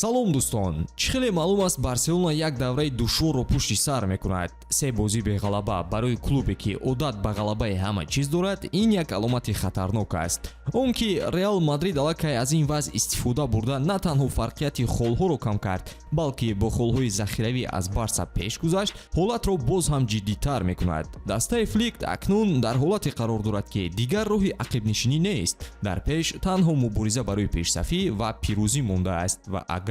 Салом, дӯстон! Чӣ хеле маълум аст, Барселона як давраи душворро пушти сар мекунад. Се бозӣ беғалаба барои клубе, ки одат ба ғалабаи ҳама чиз дорад, ин як аломати хатарнок аст. Он ки Реал Мадрид аллакай аз ин вазъ истифода бурда, на танҳо фарқияти холҳоро кам кард, балки бо холҳои захиравӣ аз Барса пеш гузашт, ҳолатро боз ҳам ҷиддитар мекунад. Дастаи Флик акнун дар ҳолате қарор дорад, ки дигар роҳи ақибнишинӣ нест. Дар пеш танҳо мубориза барои пешсафӣ ва пирӯзӣ мондааст ва агар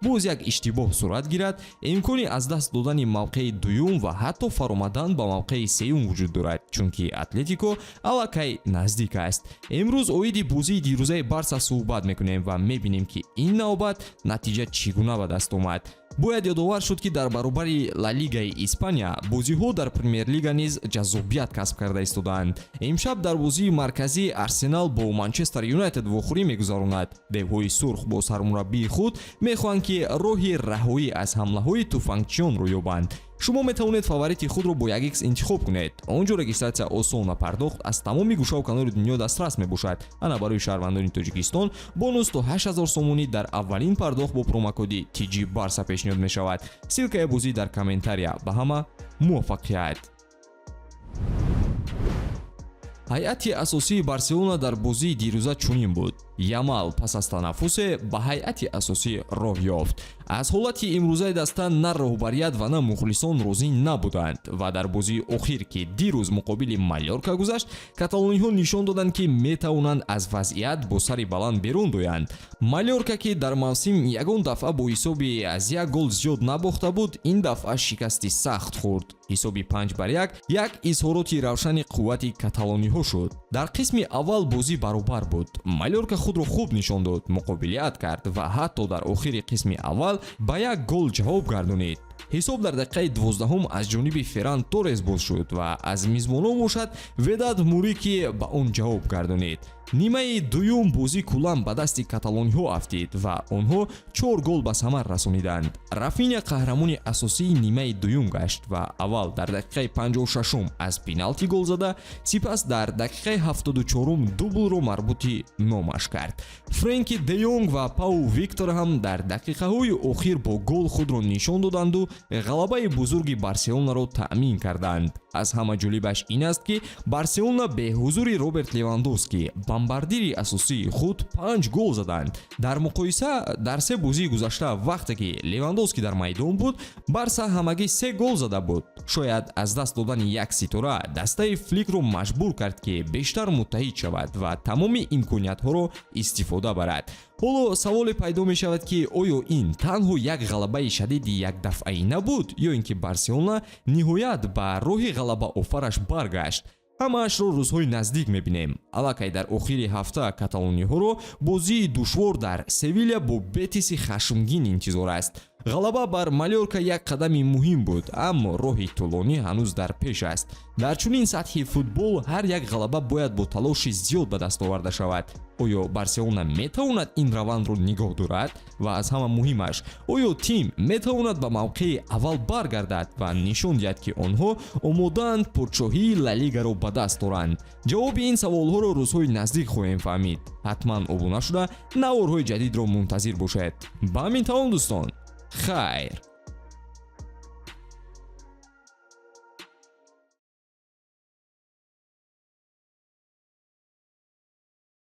боз як иштибоҳ сурат гирад, имкони аз даст додани мавқеи дуюм ва ҳатто фаромадан ба мавқеи сеюм вуҷуд дорад, чунки Атлетико аллакай наздик аст. Имрӯз оиди бозии дирӯзаи Барса суҳбат мекунем ва мебинем, ки ин навбат натиҷа чӣ гуна ба даст омад. Бояд ёдовар шуд, ки дар баробари Ла Лигаи Испания бозиҳо дар Премер-лига низ ҷаззобият касб карда истодаанд. Имшаб дар бозии марказӣ Арсенал бо Манчестер Юнайтед вохӯрӣ мегузаронад. Девҳои сурх бо сармураббии худ мехоҳанд, ки роҳи раҳоӣ аз ҳамлаҳои туфангчиёнро ёбанд. Шумо метавонед фаворити худро бо 1x интихоб кунед. Он ҷо регистрация осон ва пардохт аз тамоми гӯшаву канори дунё дастрас мебошад. Ана, барои шаҳрвандони Тоҷикистон бонус то 8000 сомонӣ дар аввалин пардохт бо промокоди TG Барса пешниҳод мешавад. Ссылкаи бозӣ дар комментария. Ба ҳама муваффақият! Ҳайати асосии Барселона дар бозии дирӯза чунин буд. Ямал пас аз танаффусе ба ҳайати асосӣ роҳ ёфт. Аз ҳолати имрӯзаи даста на роҳбарият ва на мухлисон розӣ набуданд ва дар бозии охир, ки дирӯз муқобили Малёрка гузашт, каталониҳо нишон доданд, ки метавонанд аз вазъият бо сари баланд берун доянд. Малёрка, ки дар мавсим ягон дафъа бо ҳисоби аз як гол зиёд набохта буд, ин дафъа шикасти сахт хӯрд. Ҳисоби 5-1 як изҳороти равшани қуввати каталониҳо шуд. Дар қисми аввал бозӣ баробар буд. Малёрка худро хуб нишон дод, муқобилият кард ва ҳатто дар охири қисми аввал ба як гол ҷавоб гардонид. Ҳисоб дар дақиқаи 12-ҳум аз ҷониби Ферран Торрес боз шуд ва аз мизбонон бошад, Ведат Мурики ба он ҷавоб гардонид. Нимаи дуюм бозӣ куллан ба дасти каталониҳо афтид ва онҳо чор гол ба самар расониданд. Рафиня қаҳрамони асосии нимаи дуюм гашт ва аввал дар дақиқаи 56-ум аз пеналти гол зада, сипас дар дақиқаи 74-ум дублро марбути номаш кард. Френки де Йонг ва Пау Виктор ҳам дар дақиқаҳои охир бо гол худро нишон доданду ғалабаи бузурги Барселонаро таъмин карданд. Аз ҳама ҷолибаш ин аст, ки Барселона беҳузури Роберт Левандовски, бомбардири асосии худ, панҷ гол заданд. Дар муқоиса, дар се бозии гузашта, вақте ки Левандовски дар майдон буд, Барса ҳамагӣ се гол зада буд. Шояд аз даст додани як ситора дастаи Фликро маҷбур кард, ки бештар муттаҳид шавад ва тамоми имкониятҳоро истифода барад. Ҳоло саволе пайдо мешавад, ки оё ин танҳо як ғалабаи шадиди якдафъаӣ набуд ё ин ки Барселона ниҳоят ба роҳи ғалабаофараш баргашт? Ҳамаашро рӯзҳои наздик мебинем. Аллакай дар охири ҳафта каталониҳоро бозии душвор дар Севиля бо Бетиси хашмгин интизор аст. Ғалаба бар Малёрка як қадами муҳим буд, аммо роҳи тӯлонӣ ҳанӯз дар пеш аст. Дар чунин сатҳи футбол ҳар як ғалаба бояд бо талоши зиёд ба даст оварда шавад. Оё Барселона метавонад ин равандро нигоҳ дорад? Ва аз ҳама муҳимаш, оё тим метавонад ба мавқеи аввал баргардад ва нишон диҳад, ки онҳо омодаанд подшоҳии Ла Лигаро ба даст доранд? Ҷавоби ин саволҳоро рӯзҳои наздик хоҳем фаҳмид. Ҳатман обуна шуда, наворҳои ҷадидро мунтазир бошед. Ба ҳамин тамом, дӯстон, хайр.